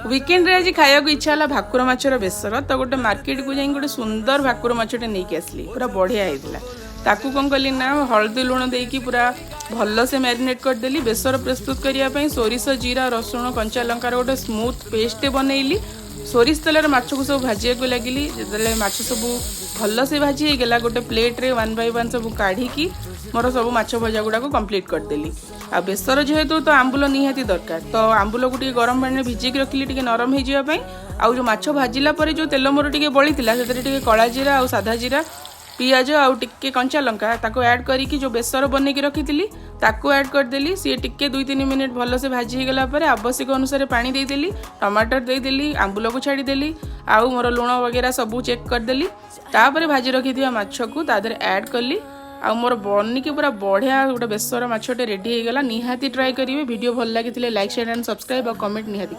ୱିକେଣ୍ଡରେ ଆଜି ଖାଇବାକୁ ଇଚ୍ଛା ହେଲା ଭାକୁର ମାଛର ବେସର। ତ ଗୋଟେ ମାର୍କେଟକୁ ଯାଇକି ଗୋଟେ ସୁନ୍ଦର ଭାକୁର ମାଛଟେ ନେଇକି ଆସିଲି। ପୁରା ବଢ଼ିଆ ହେଇଥିଲା। ତାକୁ କ'ଣ କଲି ନା, ହଳଦୀ ଲୁଣ ଦେଇକି ପୁରା ଭଲସେ ମ୍ୟାରିନେଟ୍ କରିଦେଲି। ବେସର ପ୍ରସ୍ତୁତ କରିବା ପାଇଁ ସୋରିଷ, ଜିରା, ରସୁଣ, କଞ୍ଚା ଲଙ୍କାର ଗୋଟେ ସ୍ମୁଥ୍ ପେଷ୍ଟ ବନେଇଲି। ସୋରିଷ ତେଲରେ ମାଛକୁ ସବୁ ଭାଜିବାକୁ ଲାଗିଲି। ଯେତେବେଳେ ମାଛ ସବୁ ଭଲସେ ଭାଜି ହେଇଗଲା, ଗୋଟେ ପ୍ଲେଟ୍ରେ ୱାନ୍ ବାଇ ୱାନ୍ ସବୁ କାଢ଼ିକି ମୋର ସବୁ ମାଛ ଭଜା ଗୁଡ଼ାକୁ କମ୍ପ୍ଲିଟ୍ କରିଦେଲି। ଆଉ ବେସର ଯେହେତୁ, ତ ଆମ୍ବୁଲ ନିହାତି ଦରକାର। ତ ଆମ୍ବୁଲକୁ ଟିକେ ଗରମ ପାଣିରେ ଭିଜେଇକି ରଖିଲି ଟିକେ ନରମ ହେଇଯିବା ପାଇଁ। ଆଉ ଯେଉଁ ମାଛ ଭାଜିଲା ପରେ ଯେଉଁ ତେଲ ମୋର ଟିକେ ବଳିଥିଲା, ସେଥିରେ ଟିକେ କଳା ଜିରା ଆଉ ସାଧା ଜିରା, ପିଆଜ ଆଉ ଟିକେ କଞ୍ଚା ଲଙ୍କା, ତାକୁ ଆଡ଼୍ କରିକି ଯେଉଁ ବେସର ବନେଇକି ରଖିଥିଲି, ତାକୁ ଆଡ଼୍ କରିଦେଲି। ସିଏ ଟିକେ 2-3 ମିନିଟ୍ ଭଲସେ ଭାଜି ହେଇଗଲା ପରେ ଆବଶ୍ୟକ ଅନୁସାରେ ପାଣି ଦେଇଦେଲି, ଟମାଟର ଦେଇଦେଲି, ଆମ୍ବୁଲକୁ ଛାଡ଼ିଦେଲି ଆଉ ମୋର ଲୁଣ ବଗେରା ସବୁ ଚେକ୍ କରିଦେଲି। ତାପରେ ଭାଜି ରଖିଥିବା ମାଛକୁ ତା ଦେହରେ ଆଡ଼୍ କଲି ଆଉ ମୋର ବନିକି ପୁରା ବଢ଼ିଆ ଗୋଟେ ବେସର ମାଛଟେ ରେଡ଼ି ହେଇଗଲା। ନିହାତି ଟ୍ରାଏ କରିବେ। ଭିଡ଼ିଓ ଭଲ ଲାଗିଥିଲେ ଲାଇକ୍, ସେୟାର ଆଣ୍ଡ ସବସ୍କ୍ରାଇବ୍ ଆଉ କମେଣ୍ଟ ନିହାତି।